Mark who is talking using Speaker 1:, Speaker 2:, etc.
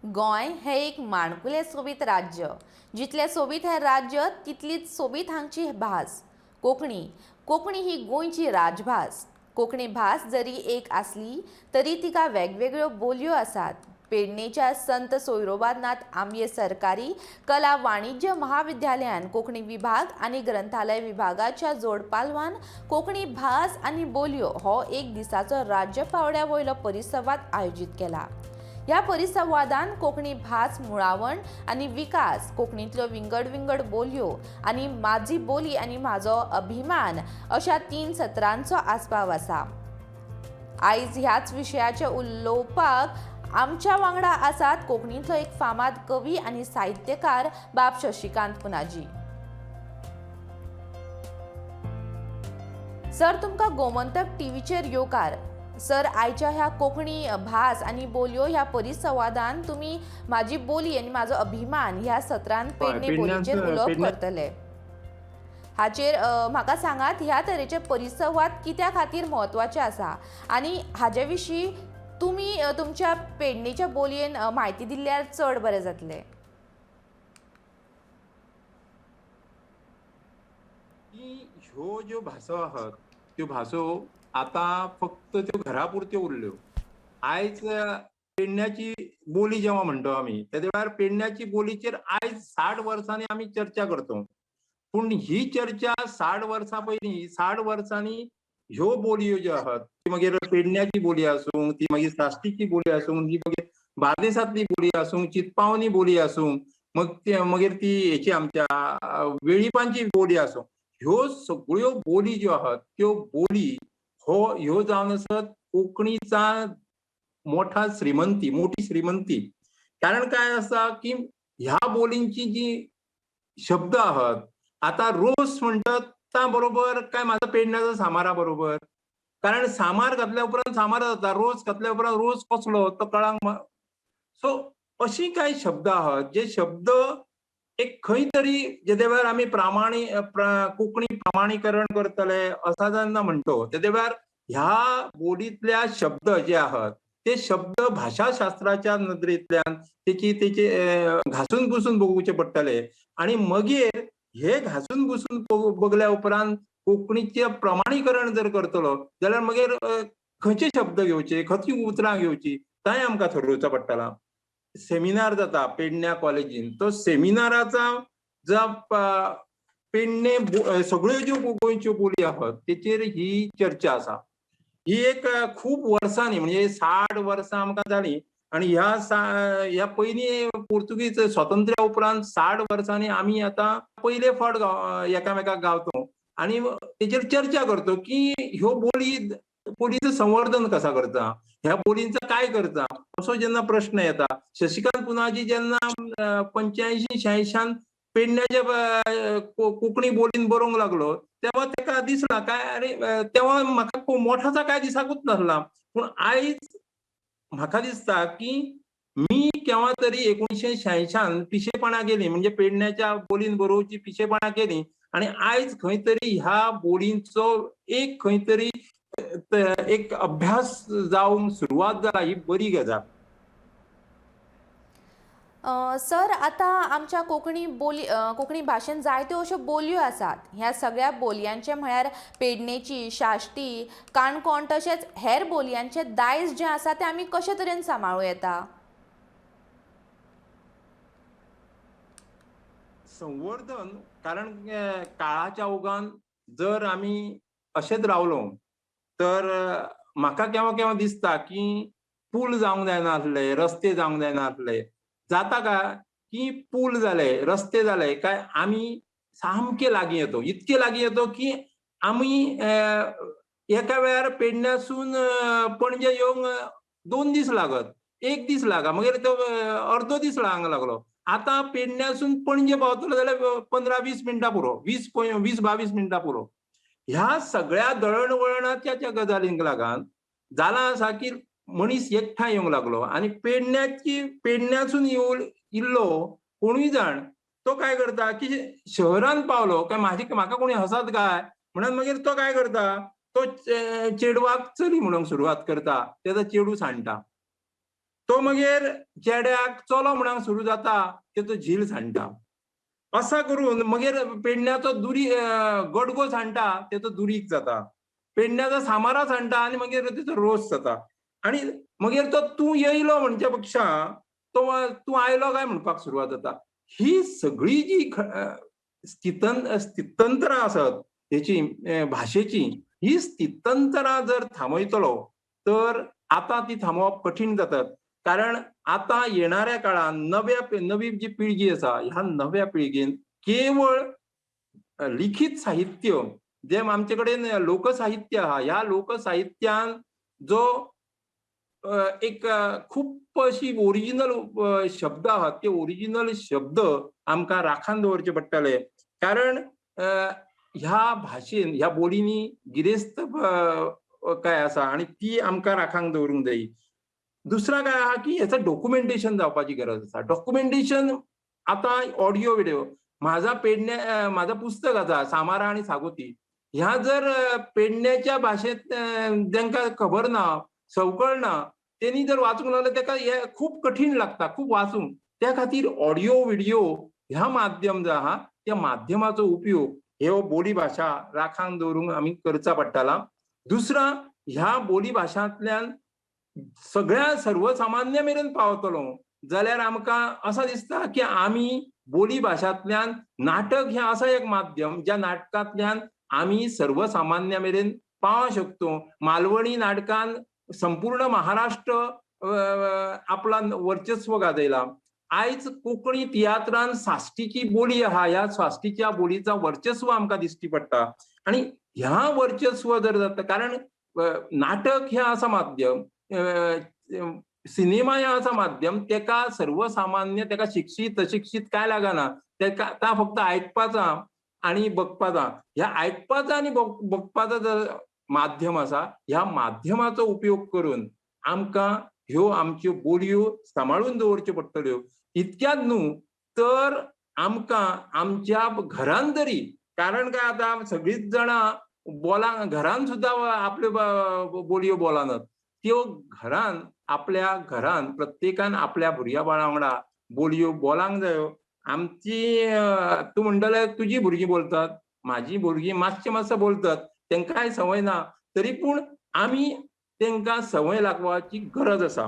Speaker 1: गोंय हें एक माणकुलें सोबीत राज्य. जितलें सोबीत हें राज्य तितलीच सोबीत हांगची भास कोंकणी. कोंकणी ही गोंयची राजभास. कोंकणी भास जरी एक आसली तरी तिका वेगवेगळ्यो बोलयो आसात. पेडणेच्या संत सोयरोबानाथ आंबये सरकारी कला वाणिज्य महाविद्यालयान कोंकणी विभाग आनी ग्रंथालय विभागाच्या जोडपालवान कोंकणी भास आनी बोलयो हो एक दिसाचो राज्य पावंड्या वयलो परिसंवाद आयोजीत केला. ह्या परिसंवादान कोंकणी भास मुळावण आनी विकास, कोंकणींतल्यो विंगड विंगड बोलयो आनी म्हाजी बोली आनी म्हाजो अभिमान अशा 3 सत्रांचो आस्पाव आसा. आयज ह्याच विशयाचे उलोवपाक आमच्या वांगडा आसात कोंकणींतलो एक फामाद कवी आनी साहित्यकार बाब शशिकांत पुनाजी. सर, तुमकां गोमंतक टीव्हीचेर येवकार. सर, आयच्या ह्या कोंकणी भास आनी बोलयो ह्या परिसंवादान तुमी म्हाजी बोली आनी म्हाजो अभिमान ह्या सत्रान पेडणे बोलीचेर उलोवप करतले. हाचेर म्हाका सांगात, ह्या तरेचे परिसंवाद कित्या खातीर म्हत्वाचे आसा आनी हाजे विशीं तुमी तुमच्या पेडणेच्या बोलयेन म्हायती दिल्यार चड बरें जातलें.
Speaker 2: ह्यो ज्यो भासो आहात त्यो भासो आतां फक्त त्यो घरा पुरत्यो उरल्यो. आयज पेडण्याची बोली जेव्हा म्हणतो आमी तेदे वेळार पेडण्याची बोलीचेर आयज 60 वर्सांनी आमी चर्चा करतो, पूण ही चर्चा 60 वर्सां पयलीं 60 वर्सांनी ह्यो बोलयो ज्यो आहात ती मागीर पेडण्याची बोली आसूं, ती मागीर साश्टीची बोली आसूं, ती मागीर बार्देसांतली बोली आसूं, चितपावनी बोली आसूं, मग ते मागीर ती हेची आमच्या वेळीपांची बोली आसूं, ह्यो सगळ्यो बोली ज्यो आहात त्यो बोली हो ह्यो जावन आसत कोंकणीचा मोठा श्रीमंती, मोठी श्रीमंती. कारण काय आसा की ह्या बोलींची जी शब्द आहात, आतां रोस म्हणटात ता बरोबर काय म्हाजो पेडण्याचो सामारा बरोबर, कारण सामार घातल्या उपरांत सामार जाता, रोस घातल्या उपरांत रोस कसलो तो कळांक. सो अशी कांय शब्द आहात जे शब्द एक खंय तरी जेदे वेळार आमी कोंकणी प्रमाणीकरण करतले असा जेन्ना म्हणतो तेदे वेळार ह्या बोलींतल्या शब्द जे आहात ते शब्द भाशाशास्त्राच्या नदरेंतल्यान तेची तेचे घासून पुसून बघुचे पडटले आनी मागीर हे घासून पुसून बगल्या उपरांत कोंकणीचें प्रमाणीकरण जर करतलो जाल्यार मागीर खंयचे शब्द घेवचे, खंयची उतरां घेवची तांय आमकां थरोवचो पडटला. सेमिनार जाता पेडण्या कॉलेजीन, तो सेमिनाराचा जा पेडणे सगळ्यो ज्यो गोंयच्यो बोली आहात तेचेर ही चर्चा आसा. ही एक खूब वर्सांनी म्हणजे 60 वर्सां आमकां जाली आनी ह्या ह्या पयलीं पोर्तुगीज स्वातंत्र्या उपरांत 60 वर्सांनी आमी आतां पयले फावट एकामेकाक गावतो आनी तेचेर चर्चा करतो की ह्यो बोली बोलीचं संवर्धन कसा करता, ह्या बोलींचा काय करता, असो जेन्ना प्रश्न येता. शशिकांत पुनाजी जेन्ना 85 86 पेडण्याच्या कोंकणी बोलीन बरोवंक लागलो तेव्हा तेका दिसला काय अरे, तेव्हा म्हाका मोठाचा काय दिसाकूच नासला, पूण आयज म्हाका दिसता की मी केव्हा तरी 1986 पिशेपणा केली, म्हणजे पेडण्याच्या बोलीन बरोवची पिशेपणा केली आनी आयज खंय तरी ह्या बोलींचो एक खंय तरी एक अभ्यास जावंक सुरवात जाला, ही बरी गजाल.
Speaker 1: सर, आतां आमच्या कोंकणी बोली कोंकणी भाशेन जायत्यो अश्यो बोलयो आसात. ह्या सगळ्या बोलयांचे म्हळ्यार पेडणेची, साश्टी, काणकोण तशेंच हेर बोलयांचे दायज जें आसा तें आमी कशे तरेन सांबाळूं येता?
Speaker 2: संवर्धन, कारण काळाच्या ओघान जर आमी अशेंच रावलो तर म्हाका केव्हा केव्हा दिसता की पूल जावंक जायना आसले, रस्ते जावंक जायना आसले, जाता काय की पूल जाले, रस्ते जाले काय आमी सामके लागीं येतो, इतके लागीं येतो की आमी एका वेळार पेडण्यासून पणजे येवंक 2 दीस लागत, 1 दीस लागा, मागीर तो अर्दो दीस लागूंक लागलो. आतां पेडण्यासून पणजे पावतलो जाल्यार 15-20 मिनटां पुरो, 20-22 मिनटां पुरो. ह्या सगळ्या दळणवळणाच्या ज्या गजालींक लागून जालां आसा की मनीस एकठांय येवंक लागलो आनी पेडण्यासून इल्लो कोणूय जाण तो काय करता की शहरान पावलो काय म्हाका कोणी हसत काय म्हणून मागीर तो काय करता, तो चेडवाक चली म्हणूंक सुरवात करता, तेजो चेडू सांडटा. तो मगीर चेड्याक चलो म्हणूंक सुरू जाता, तेचो झील सांडटा. असा करून मगीर पेडण्याचो दुरी गडगो सांडटा, तेचो दुरीग जाता. पेडण्याचो सामारा सांडटा आनी मागीर तेचो रोस जाता. आनी मगीर तो तूं येयलो म्हणच्या पेक्षा तो तूं आयलो काय म्हणपाक सुरवात जाता. ही सगळी जी स्थितंतरां आसत हेची भाशेची, ही स्थितंतरां जर थांबयतलो तर आतां ती थांबोवप कठीण जातात. कारण आतां येणाऱ्या काळान नवी जी पिळगी आसा, ह्या नव्या पिळगेन केवळ लिखीत साहित्य जें आमचे कडेन लोकसाहित्य आहा, ह्या लोकसाहित्यान जो एक खूब अशी ओरिजिनल शब्द आहात, ते ओरिजिनल शब्द आमकां राखान दवरचे पडटले. कारण ह्या भाशेन ह्या बोलींनी गिरेस्त काय आसा आनी ती आमकां राखांक दवरूंक जायी. दुसरा काय आहा की हेचो डॉक्युमेंटेशन जावपाची गरज आसा. डॉक्युमेंटेशन आतां ऑडियो विडियो, म्हाजा पेडण्या म्हाजा पुस्तक आसा सामारा आनी सागोती, ह्या जर पेडण्याच्या भाशेंत जांकां खबर ना, संवकळ ना, तेणी जर वाचूंक लागले तेका हे खूब कठीण लागता, खूब वाचूंक. त्या खातीर ऑडियो विडियो ह्या माध्यम जो आहा त्या माध्यमाचो उपयोग ह्यो बोली भाशा राखान दवरूंक आमी करचा पडटला. दुसरा, ह्या बोली भाशांतल्यान सगळ्या सर्वसामान्य मेरेन पावतलो जाल्यार आमकां असां दिसता की आमी बोली भाशांतल्यान नाटक हें असां एक माध्यम ज्या नाटकांतल्यान आमी सर्वसामान्य मेरेन पावोंक शकतो. मालवणी नाटकान संपूर्ण महाराष्ट्र आपला वर्चस्व गाजयला. आयज कोंकणी तियात्रान साश्टीची बोली आहा, ह्या साश्टीच्या बोलीचा वर्चस्व आमकां दिश्टी पडटा. आनी ह्या वर्चस्व जर जाता, कारण नाटक हें आसा माध्यम, सिनेमा हें आसा माध्यम, तेका सर्वसामान्य तेका शिक्षीत अशिक्षीत काय लागना, तेका ता फक्त आयकपाचा आनी बघपाचा. ह्या आयकपाचा आनी बघपाचा जर माध्यम आसा, ह्या माध्यमाचो उपयोग करून आमकां ह्यो आमच्यो बोलयो सांबाळून दवरच्यो पडटल्यो. इतक्यात न्हू तर आमकां आमच्या घरान तरी, कारण काय आतां सगळींच जाणां बोला घरान सुद्दां आपल्यो बोलयो बोलानात, त्यो घरान आपल्या घरान प्रत्येकान आपल्या भुरग्या बाळा वांगडा बोलयो बोलांक जायो. आमची तूं म्हणटले तुजी भुरगीं बोलतात, म्हाजी भुरगीं मातशें मातशें बोलतात, तेंकांय संवय ना, तरी पूण आमी तेंकां संवय लागपाची गरज आसा.